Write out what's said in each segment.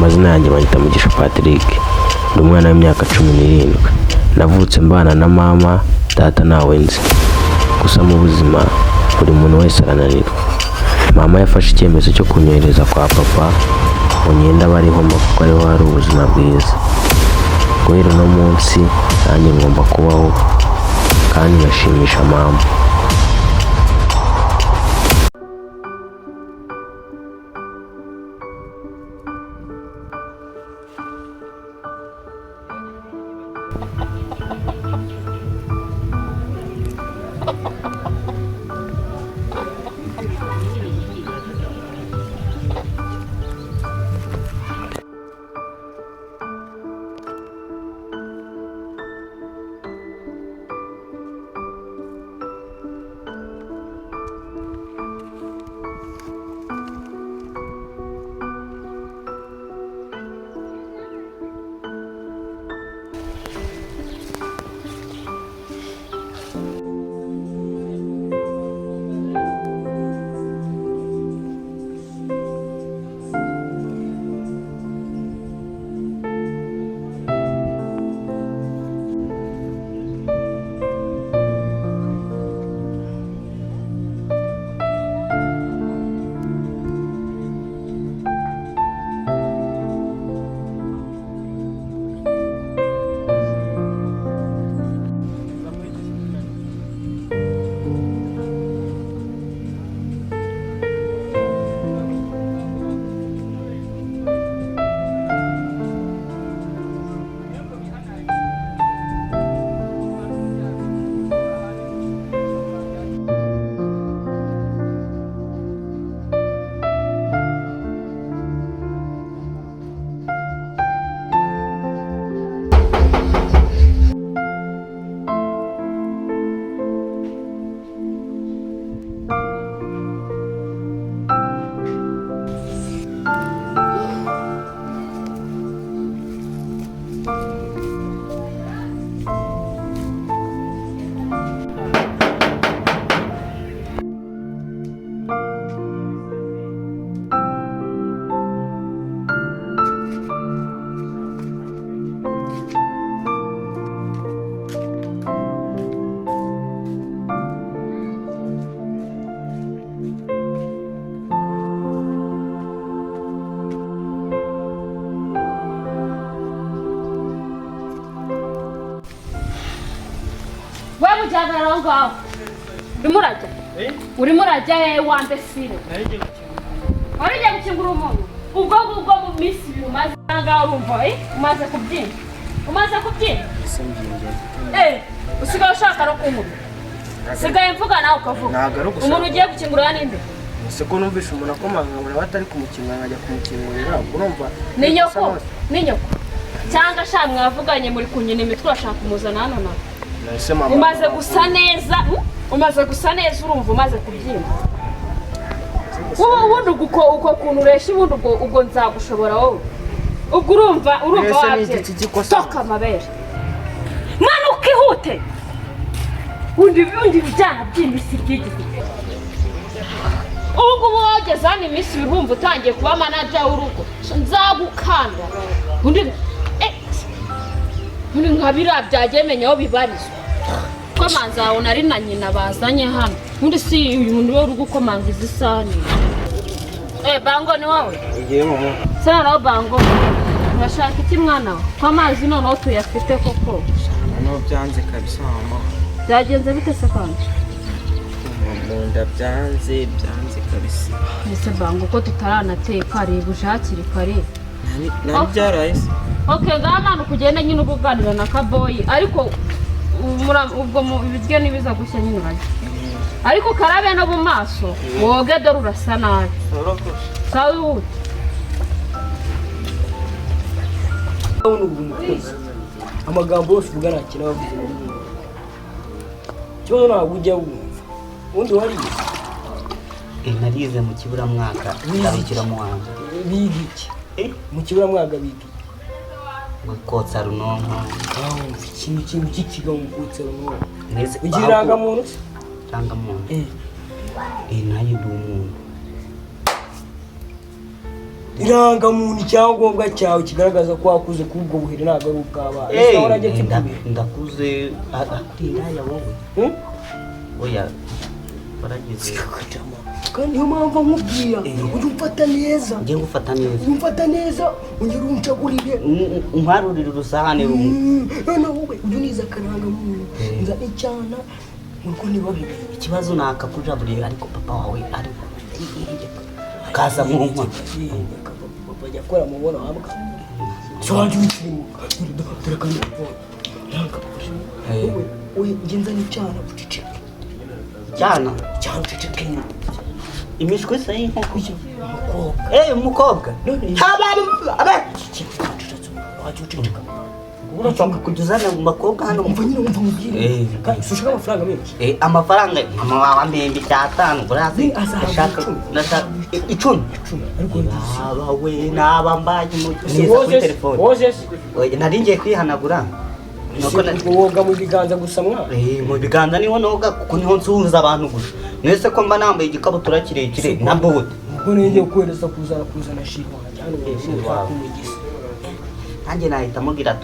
Amazina yanjye banyita Mugisha Patrick, ndi umwana w'imyaka 17. Navutse mbana na mama, data ntawe nzi. Gusa mu buzima buri muntu wese arananirwa. Mama yafashe icyemezo cyo kunyohereza kwa papa ngo ngende abe ariho mba kuko ariho hari ubuzima bwiza. Guhera uno munsi nanjye ngomba kubaho kandi ngashimisha mama. Wewe ujyagara aho ngaho urimo urajya, urimo urajya hehe? Wa mbesire, wari ugiye gukingura umuntu ubwo ngubwo mu minsi 2 umaze aha ngaho, urumva umaze kubyina, umaze kubyina, usigaye ushaka no kunkubita, usigaye mvuga nawe ukavuga. Ntabwo ari ugushaka. Umuntu ugiye gukingura ninde? Ese ko numvise umuntu akomanga nkabona batari kumukingura nkajya kumukingurira, ubwo urumva Ni nyoko, ni nyoko cyangwa sha mwavuganye muri kunyina imitwe, urashaka kumuzana hano nawe? Nahise mama. Umaze gusa neza, umaze gusa neza, urumva umaze kubyina. Wowe ubundi uko kuntu uresha, ubundi ubwo nzagushobora wowe, ubwo urumva urumva Mbese ni wabye igiki gikosa? Toka amabere, manuka ihute. Undi bijyana by'imisi by'igihe ubu ngubu wageze hano iminsi 2 wumva utangiye kuba manager w'urugo, nzagukanda. Undi undi nka biriya byagiye menya aho bibarizwa komanza wawe nari na nyina bazanye hano. Undi si uyu muntu we uri gukomanga izi sahani? Bango, ni wowe? Igihe mama. Se noneho Bango, urashaka iki mwana we, ko amazi noneho tuyafite koko? Noneho byanze kabisa mama. Byagenze bite se kandi? Mu nda byanze, byanze kabisa. Ese Bango, ko tutaranateka, reba uje hakiri kare. Nari byaraye se. Okay, ngaha manuka ugende nyine uba uganira na Kaboyi, ariko ubwo ibiryo nibiza gushya nyine urarya, ariko ukarabe no mu maso woge, dore urasa nabi. Sawa, wihute. Urabona ubu umukozi amagambo yose uvuga nta kintu aba avuze muri wowe. Ikibazo ntabwo ujya wumva ubundi warize? Narize mu kiburamwaka, ngarukira mu wanjye. Biga iki mu kiburamwaka, biga iki? Kotsa runonko. Aho wumva ikintu cy'ikiga ngo kotsa runonko? Neze. Ugira irangamuntu se? Irangamuntu? Eh. Nanjye ndi umuntu. Irangamuntu, icyangombwa cyawe kigaragaza ko wakuze, kuba ubwo buheri ntabwo ari ubw'abana. Ese nawe urajya mfite Ndakuze kuri indaya wowe. Hmm? Oya, waragize. Kandi niyo mpamvu nkubwira, ujye umfata neza. Ngiye gufata neza. Ujye umfata neza, ongera uncagurire. Nkwarurire urusahane rumwe. Noneho wowe ujye uniza akarangamuntu, nzane icyana nuko niba bibiri. Ikibazo ni akakujaburiye, ariko papa wawe ari akaza mu nkono. Papa ajya akora mu nkono wambwa so wajya ubikirimuka. Dore kandi nanga wowe, wowe njye nzane icyana uceceke. Cyana? Cyana uceceke nyine. Imishwi se y'inkoko? Umukobwa. Eh, umukobwa. None wajya uceceka. Urashaka kujya uzana mu bakobwa hano? Umva nyine, umva nkubwire. Eh. Kandi si ushaka amafaranga menshi? Eh, amafaranga mama wawe ambembe icyatanu urazi. Ni azahabwa Ndashaka 10. Ndashaka 10. 10, ariko nduzi. Baba we, naba mbaye neza kuri telefone. Moses. Oya, nari ngiye kwihanagura nuko Woga mu biganza gusa mwana? Eh, mu biganza niho noga, kuko niho nsuhuza abantu gusa. Mwese ko mba nambaye igikabutura kirekire na bote. Ubwo ngiye kohereza kuzana shiri wanjye hano. Eh, shiri wawe. Kumugisa. Nanjye nahita mubwira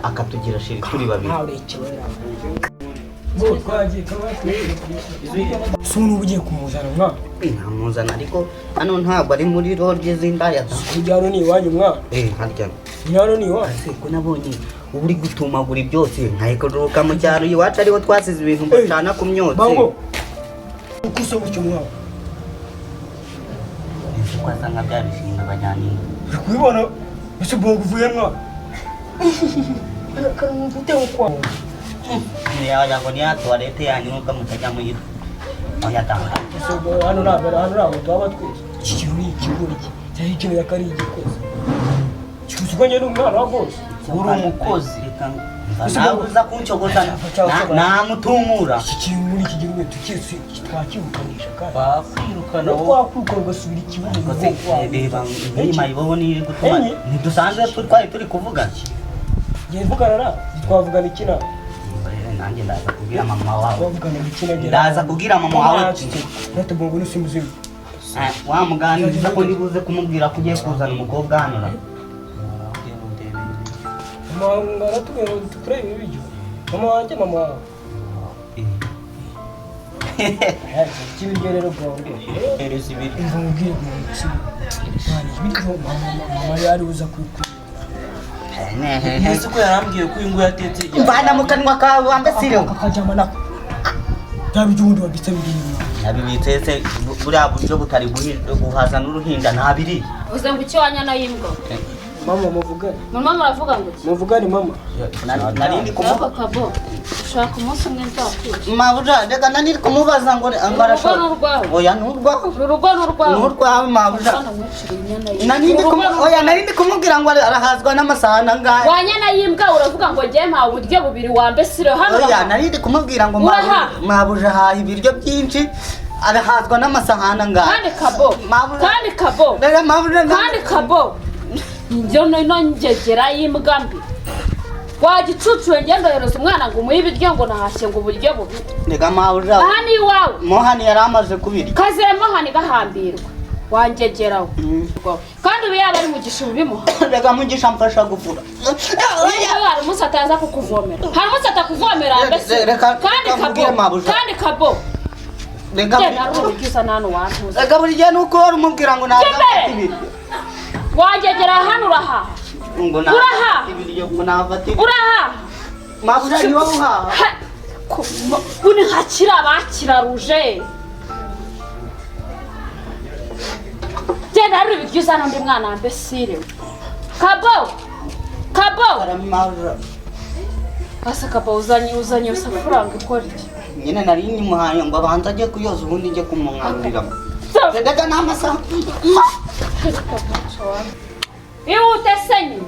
akatugira shiri turi babiri. Ntawe urekewe. Si ubu ugiye kumuzana mwana? Ntamuzana, ariko hano ntabwo ari muri lodge z'indaya da. Ujya hano ni iwanyu mwana. Eh, harya. Ni hano ni iwanyu. Ese ko nabonye uba uri gutumagura ibyotsi, nkayikuruka mu cyaro iwacu ariho twasize ibintu bacana ku myotsi. Bango uko usa gutyo mwana? Ese ko asanga bya bishinga bajyana? Uri kubibona ese bongo uvuye mwana? Karumva utewe kwa Yagira ngo ni ya toilette yanyu nubwo mutajya muyira. Oya da. Ese ubwo hano ntabwo twaba twese iki kintu ni ikigoryi cyangwa ikintu yakari igikoze cyuzi ko njye ni umwana wa bose. Uri umukozi. Nawe uza kuncogoza namutumura. Iki kintu muri iki gihugu tukese twakirukanisha kandi Bakwirukana wowe. Twakwiruka ugasubira ikibuno. Reba nk'iyi mayibobo niyo iri gutuma Enye. ntidusanzwe twari turi kuvugana. Ngiye mvugana nawe, twavugana iki nawe? Nanjye ndaza kubwira mama wawe. Twavugana iki nawe? Ndaza kubwira mama wawe. Natubongo nusimuzimu. Ah, wamuganiriza ko nibuze kumubwira ko ugiye kuzana umukobwa hano ra. Mama wawe aratubwira ngo tukurebe ibiryo. Mama wanjye, mama wawe. Ikibiryo rero bwangu. Hereza ibiryo. Umva mubwire ngo si ibiryo mama, mama yari uza kubikora. Ese ko yarambwiye ko uyu nguyu atetse? Mvana mu kanwa kawe wambesireho. Kakajyama nako bya biryo ubundi wabitse biri inyuma. Nabibitse se buriya buryo butari guhaza n'uruhinja ntabiriye. Uvuze ngo icyo wanyana y'imbwa? Mama, muvugane. Mama, muravuga ngo iki? Muvugane mama. Nari ndi Ariko kumuba kabo ushaka umunsi umwe nzakwica. Mabuja, reka nari ndi kumubaza ngo Urugo arashaka. ni urwawe. Oya, ni urwawe. Uru rugo ni urwawe. Ni urwawe mabuja. Hano mwiciriye inyana y'imbwa. Nari ndi Urugo ni oya, nari ndi kumubwira ngo arahazwa n'amasahani angahe. Wanyana y'imbwa, uravuga ngo ngiye mpawe uburyo bubiri wambesire hano. Oya. Uraha. Nari ndi kumubwira ngo Uraha. mabuja ahaha ibiryo byinshi, arahazwa n'amasahani angahe. Kandi kabo. Mabuja. Kandi kabo. Reka mabuja Kandi kabo njyo no ngegera y'imbwa mbi wagicucuye, ngenda yohereza umwana ngo umuhe ibiryo ngo nahashye ngo uburyo bubiri. Reka mabuja. Aha ni iwawe. Mohani yari amaze kubirya. Kazemo hani gahambirwa wangegeraho, kandi ubu yaba ari mugisha ubimuha. Reka mugisha mfasha gufura. Niba hari umunsi ataza kukuvomera, hari umunsi atakuvomera mbese. Reka Kandi reka mubwire kabo. Mabuja. Kandi kabo. Reka. Genda ari uburyo usa n'hano wantuza. Reka buri gihe nuko wari umubwira ngo ntabwo Jya imbere. afata ibiryo. Wangegera hano urahaha. Ngo ntabwo Uraha. afata ibiryo, ngo ntabwo afata ibiryo. Urahaha. Mabuja, ni wowe uhaha. Ha! Buni hakira bakiraruje, genda hari ibiryo uzana undi mwana mbesire kabo kabo. Mabuja. Asa kabo, uzanye usafuranga ikora iki? Nyine nari nyimuhaye ngo abanze ajye kuyoza, ubundi njye kumumwaruriramo. Reka n'amasaha. Ihute se nyine.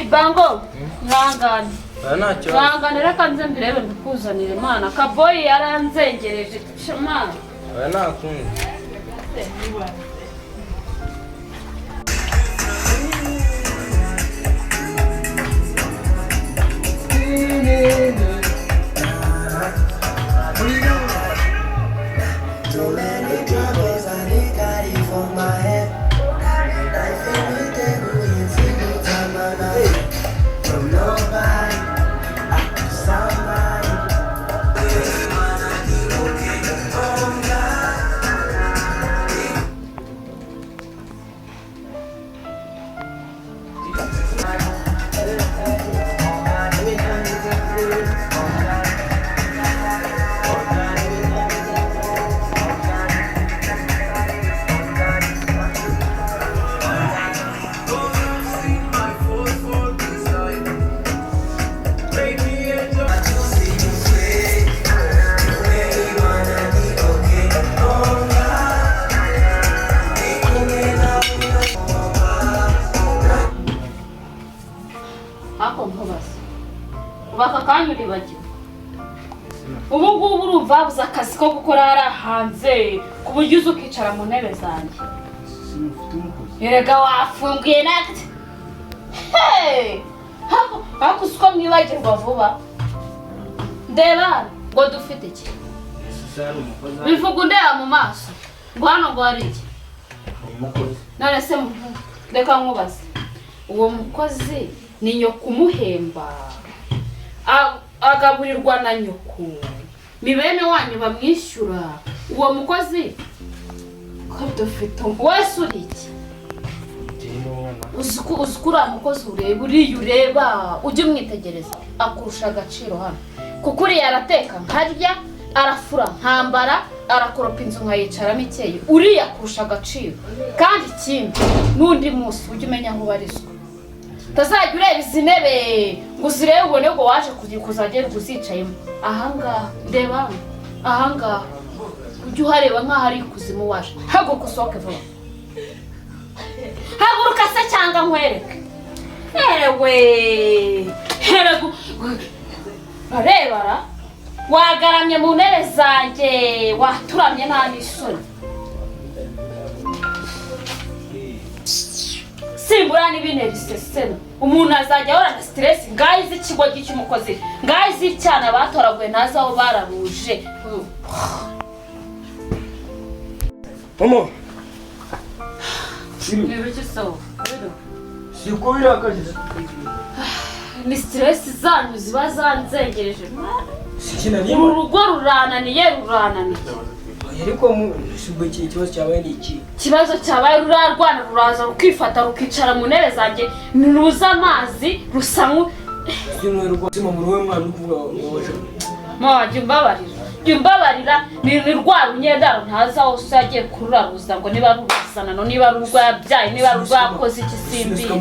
Bango ihangane. Oya, nta kibazo. Ihangane, reka nze mbirebe mbikuzanire. Imana, kaboyi yaranzengereje mana. Oya, nta kundi. Too many troubles I need carry. Wabuze akazi ko gukora hariya hanze ku buryo uza ukicara mu ntebe zanjye? Simufite umukozi. Erega wafunguye natwe. Hey! Ariko uzi ko mwibagirwa vuba. Ndeba hano ngo dufite iki? Ese hari umukozi? Bivuga undeba mu maso. Ngo hano ngo hari iki? Hari umukozi. None se reka nkubaze. Uwo mukozi ni nyoko umuhemba. Agaburirwa na nyoko. Ni bene wanyu bamwishyura. Uwo mukozi ko dufite wese uri iki? Uzi ko uriya mukozi ureba, uriya ureba ujye umwitegereza akurusha agaciro hano, kuko uriya arateka nkarya, arafura nkambara, arakoropa inzu nkayicaramo ikeye. Uriya akurusha agaciro. Kandi ikindi n'undi munsi ujye umenya aho ubarizwa, utazajya ureba izi ntebe ngo uzirebe ubone ngo waje kuzagera uzicayemo. Ahangaha ndeba hano, ahangaha ujye uhareba nk'aho ari ikuzimu waje. Haguruka usohoke vuba. Haguruka se cyangwa nkwereke. Ewe heregu arebara wagaramye mu ntebe zanjye, waturamye nta n'isoni. Simbura n'ibintera iseseme. Umuntu azajya ahorana stress ngaho iz'ikigo cy'umukozi, ngaho iz'icyana batoraguye ntazi aho bararuje. Mama. Siko birakaje. Ni stress zanyu ziba zanzengereje. Sikinaniye. Uru rugo rurananiye, rurananiye. Ariko subwo iki kibazo cyabaye ni iki? Ikibazo cyabaye rurarwana, ruraza rukifata rukicara mu ntebe zanjye, ntiruza amazi rusa nku Mama, jya umbabarira, jya umbabarira. Ni rwa runyendaro ntazi aho se yagiye kururaruza ngo niba ruruzana, no niba ari urwo yabyaye, niba ari urwo yakoze iki simbizi. Uriya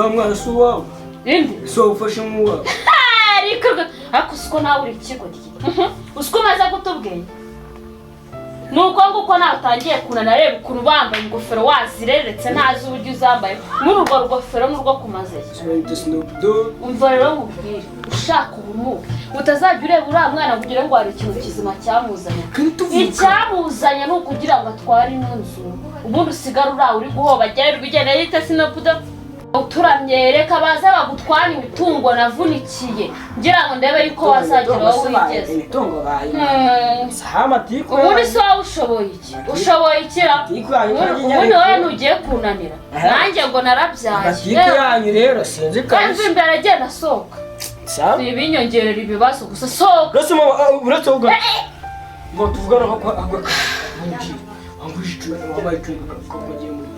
mwana si uwawe. Inde? Si wowe ufashe nk'uwawe. Ariko uzi ko nawe uri ikigoryi. Uzi ko umaze guta ubwenge. Ni uko nguko nawe utangiye kunana. Reba ukuntu bambaye ingofero wazireretse ntazi uburyo uzambaye. Muri urwo rugofero n'urwo kumaze. Umva rero nkubwire, ushaka ubumuga utazajya ureba uriya mwana kugira ngo hari ikintu kizima cyamuzanye. Icyamuzanye ni ukugira ngo atware ino nzu, ubundi usigare uriya uri guhobagererwa igenda yita sinopudo. Uturamye reka baze bagutwara imitungo navunikiye ngira ngo ndebe yuko wazagira aho wigeze. Imitungo bayi. Sahamatiku. Ubundi se wowe ushoboye iki? Ushoboye iki? Ubundi wowe ntugiye kunanira. Nanjye ngo narabyaye. Amatiku yanyu rero sinzi kabisa. Kandi imbere agenda sohoka. Si ibinyongerera ibibazo gusa sohoka. Uretse mama, uretse uga. Ngo tuvugane aho agwa. Angujije wabaye ko ngiye muri.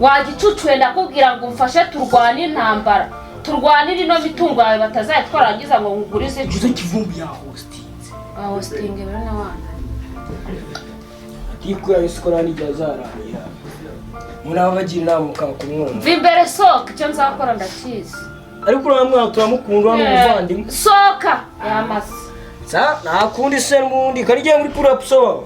Wagicucuye ndakubwira ngo umfashe turwane intambara, turwanire ino mitungo yawe batazayitwarangiza ngo ngugurize icumi. Kivumbi ya hostinze. Ah, hostinge bana wana. Atiku ya isikora ni jazarangira. Murabagira inama mukakumwumva. Mva imbere soka, icyo nzakora ndakizi. Ariko uriya mwana turamukunda n'umuvandimwe. Soka yamaze. Sa nakundi se n'ubundi karigiye muri kurapso.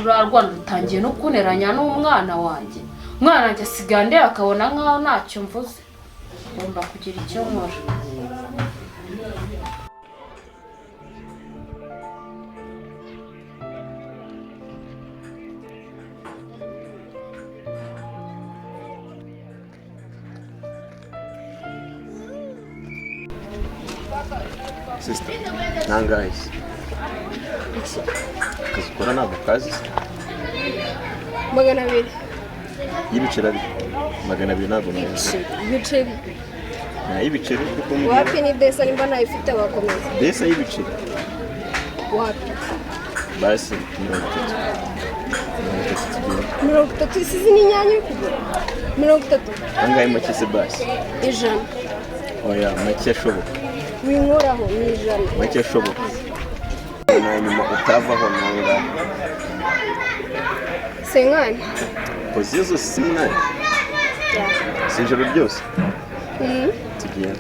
Urarwana rutangiye no kuneranya n'umwana wanjye. Umwana wanjye asigaye andeba akabona nkaho ntacyo mvuze. Ngomba kugira icyo nkora. Sister, nangahe? Akazi ukora ntabwo kazi? 200. Y'ibiceri abiri. 200 ntabwo nazi. Ibiceri. Na y'ibiceri kuko muri wapi ni desa nimba nayifite bakomeza. Desa y'ibiceri. Wapi? Basi 30. 30 isizi ni inyanya uri kugura. 30. Angahe make se basi? 100. Oya make ashoboka. Winkoraho ni 100. Make ashoboka. Nyuma utavaho nanga. 50. Poziyo zose si 8. Si ijoro ryose? Tugenda.